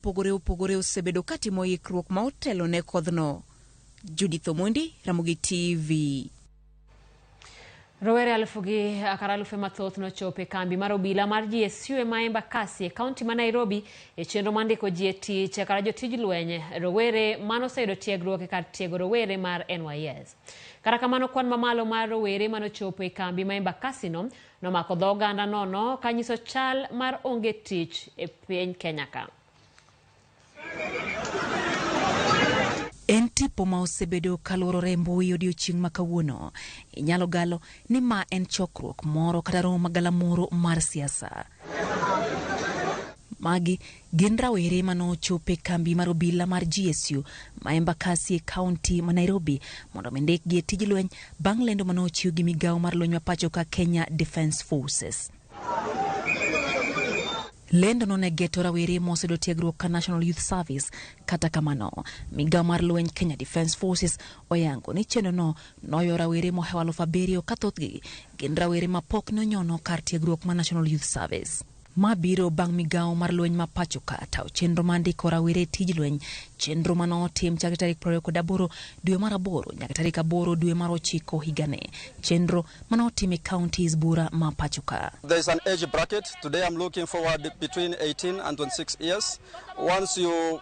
Opogore opogore osebedo katimo ikruok ma otelo ne kodhno. Judith Omondi, Ramogi TV. Rowere alufu gi kar alufe mathoth nochopo e kambi mar obila mar GSU ma Embakasi e kaunti ma Nairobi e chenro mar ndiko ji e tich kata jotij lweny rowere manoseyudo tiegruok e kar tiego rowere mar NYS. Kata kamano kwan mamalo mar rowere manochopo e kambi ma Embakasi no nomako dho oganda nono kanyiso chal mar onge tich e piny Kenya ka. En tipo ma osebedo kaluorore e mbui odiochieng' ma kawuono. Inyalo galo ni ma en chokruok moro kata romo magalamoro mar siasa. Magi gin rawere manochopo e kambi mar obila mar GSU ma Embakasi e kaunti ma Nairobi mondo mi ndikgi e tij lweny bang' lendo manochiw gi migawo mar lweny ma pacho ka Kenya Defence Forces. Lendo no ne geto rawere moseyudo tiegruok ka National Youth Service. Kata kamano, migawo mar lweny Kenya Defence Forces oyango ni chenro no noyo rawere mohewo 7,000 ka thothgi gin rawere ma pok nonyono kar tiegruok mar National Youth Service. Ma biro bang' migawo mar lweny ma pacho ka tawo chenro mar ndiko rawere e tij lweny, chenro manotim chakre tarik 28 dwe mar aboro nyaka tarik 8 dwe mar ochiko higani. Chenro manotim e counties bura ma pacho ka. There is an age bracket. Today I'm looking forward between 18 and 26 years. Once you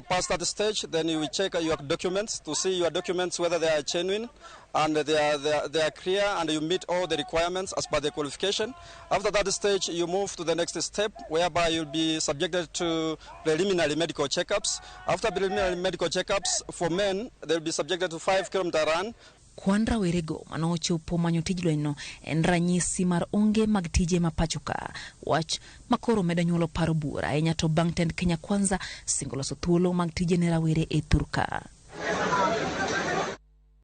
pass that stage, then you will check your documents to see your documents whether they are genuine and they are clear and you meet all the requirements as per the qualification. After that stage, you move to the next step whereby you'll be subjected to preliminary medical checkups. After preliminary medical checkups, for men, they'll be subjected to 5-kilometer run. Kwan rawerego manochopo manyo tij lwenyno en ranyisi mar onge mag tije ma pacho ka. Wach makoro medo nyuolo paro buora ahinya to bang' tend Kenya Kwanza singo loso thuolo mag tije ne rawere e thur ka.